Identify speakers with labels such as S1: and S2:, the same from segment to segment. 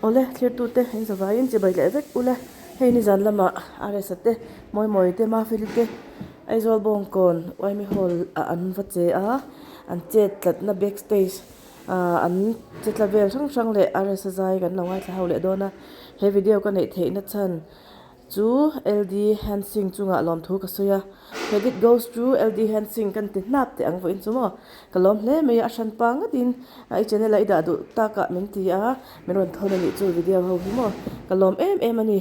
S1: Awle thlirtute in zavaiin chibai leh vek ula hei nizan lamah RS-a te Mawimawi te Mafeli te Aizawl Bawngkawn Uaimi Hall ah an va che a an chet tlatna back stage ah an che tla vel hrang hrang leh RS-a zai kan lo ngaithla ho leh dawn a he video ka neih theihna chhan Chu LD Hansing chungah lawmthu ka sawi a, Credit goes to LD Hansing kan ti hnap teh ang vawiin chu maw? Ka lawm hle mai a, a hran pa ngatin i channel a i dah duh takah min ti a, min rawn thawn a nih chu video ho hi maw? Ka lawm em em a ni.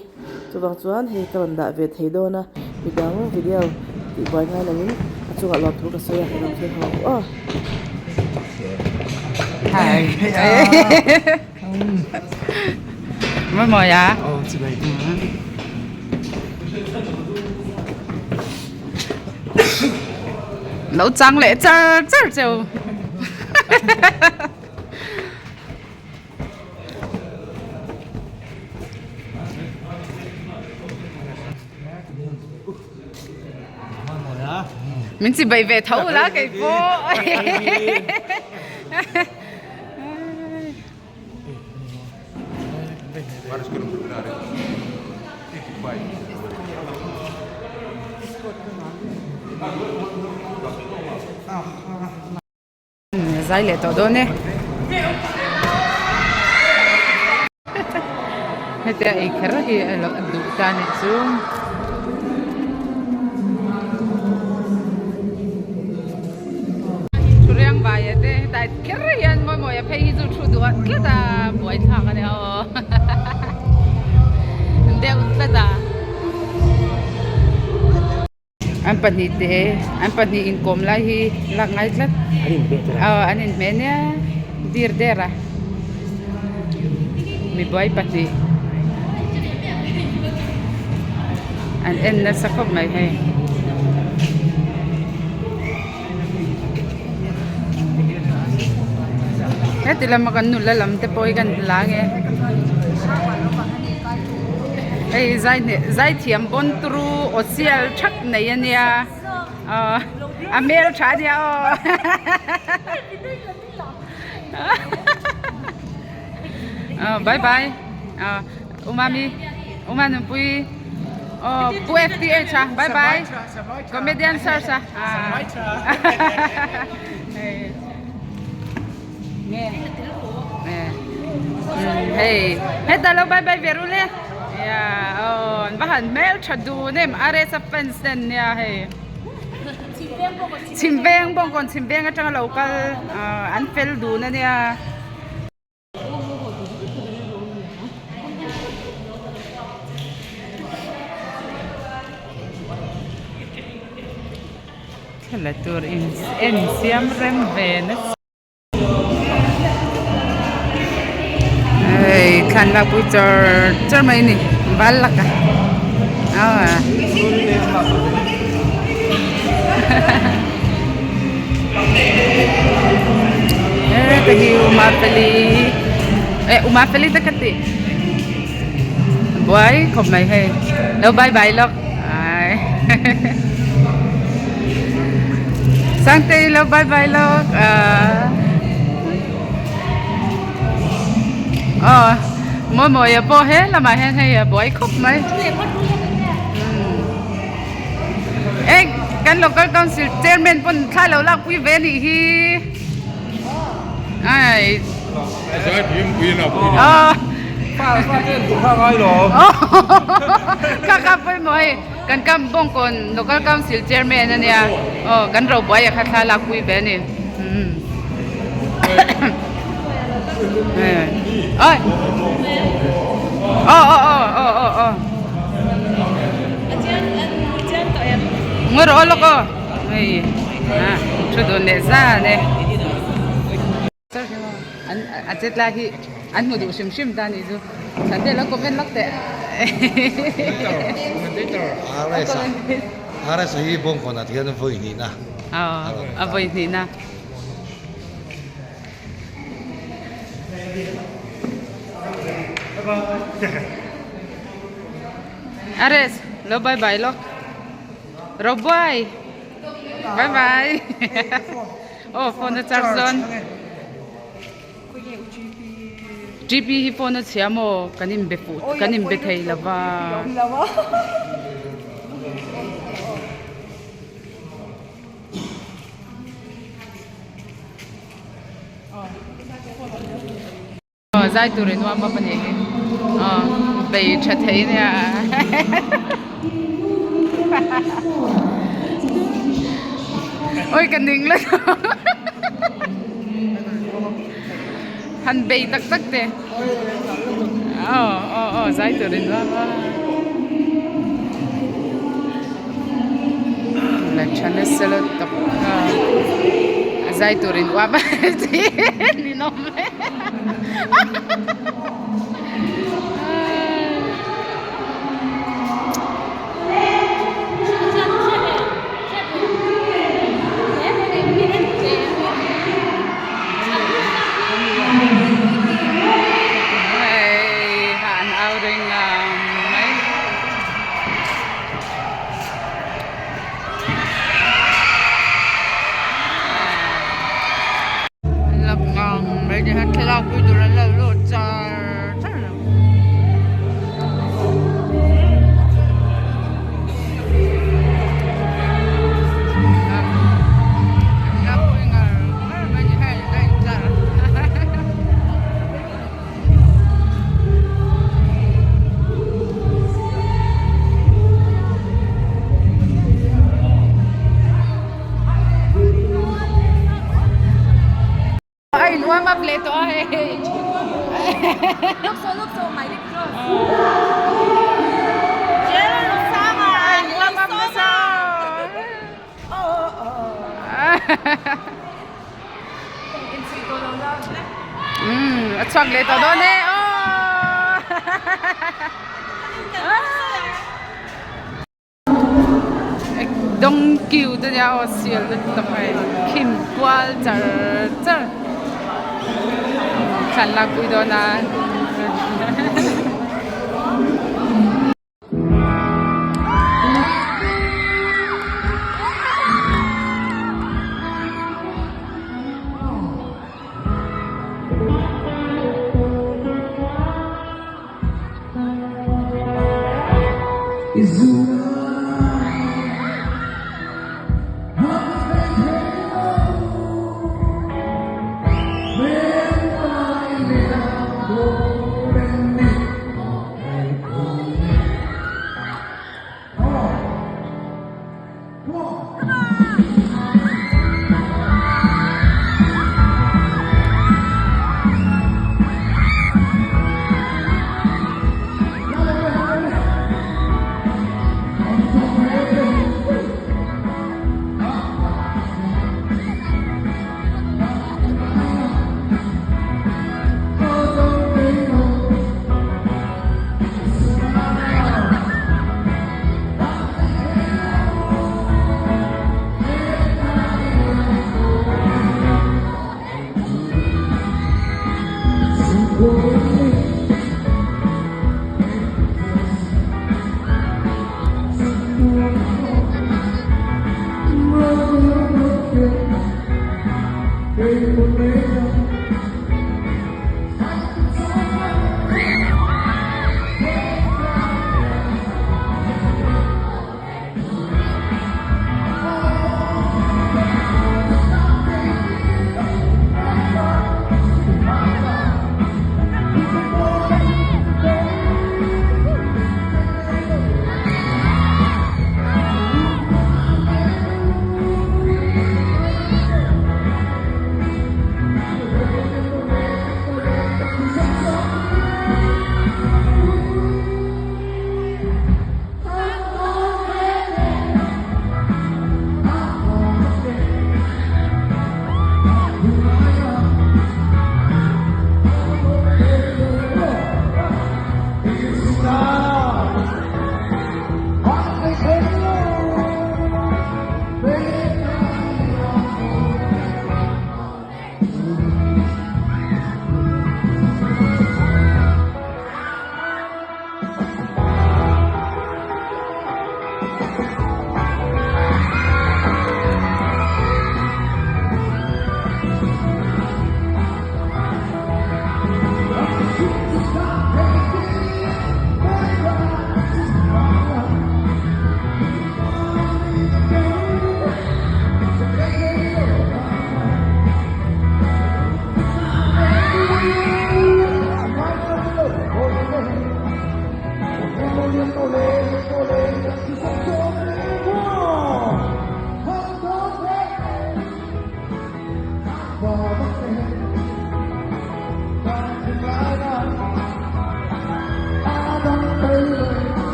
S1: Chuvang chuan hei ka rawn dah ve thei dawn a, midang video tih buai ngai lovin a chungah lawmthu ka sawi a, ka lawm thei ho ang aw.
S2: Mawi mawi a. Lo chang leh char char cheu. Min chi bai ve tho la kei pawh. Zai leh tawh dawn e. Hetia ei kher hi a lo duh ta nih chu. Thuriang vaia te hetlai kher hian mawi mawi a phei hi chu thu duh tlat a buai thlak a nia aw deuh tlat a. An pahnih te an pahnih inkawm lai hi lak ngai tlat aw an inhmeh nia dir der a mibuai pahnih an en nasa khawp mai hei. Heti lama kan nula lam te pawh hi kan hla nge hei zai hneh zai thiam bawn turu aw sial thak nei a nia aw a hmel tha a nia aw aw bye bye aw umami uma nunpui aw pu fth a bye bye comedian search a hei heta lo bye bye ve ru le aw an va han hmel tha dun em RS a fans te an nia hei chhimveng bawngkawn chhimveng atanga lo kal an fel dun ania. Thla tur in en siam rem ve nasa hei thlan lak pui char char mai a ni val lak a aw heta hi umapeli eh umapeli te ka tih buai khawp mai hei lo bye bye lawk ai sangtei lo bye bye lawk ah aw mawi mawi ah pawh he lamah hian hei a buai khawp mai. Eng kan local council chairman pawn thla lo lak pui ve anih hi ai kha kha pawimawh hei kan kam bawngkawn local council chairman ania aw kan ro buai a kha thla lak pui ve ani oi aw aw aw aw aw aw Ngawi rawh aw lawk aw hei a thu dun leh zan e an a chet lai hi an hmu duh hrim hrim ta nih chu chhan te lo comment lawk teh
S3: RS hi bawngkawn ah hian vawi hnihna
S2: aw a vawi hnihna. Ares lo bye bye lawk Roboy bye bye aw phone a charge dawn. TP hi phone a chhia maw kan inbe fuh kan inbe thei lo va. Aw zai tur in warm up anih hi aw bei tha thei nia oi ka ning la han bei tak tak te aw aw aw zai tur in warm up la tha nasa lutuk a zai tur in warm up ninawm. Hei han au reng mai. Lak ngang mai ni hian thlalak pui tur an lo lut char char a. Thlalak pui ngar ngar mai ni hei a intlar. A in warm up leh tawh a hei.
S4: Look so, look so, my lip gloss.
S2: A in warm up nasa. Umm a chhuak leh tawh dawn e aww. Dawng kiu te nia aw sial na tak mai khim kual char char thlan lak pui dawn a.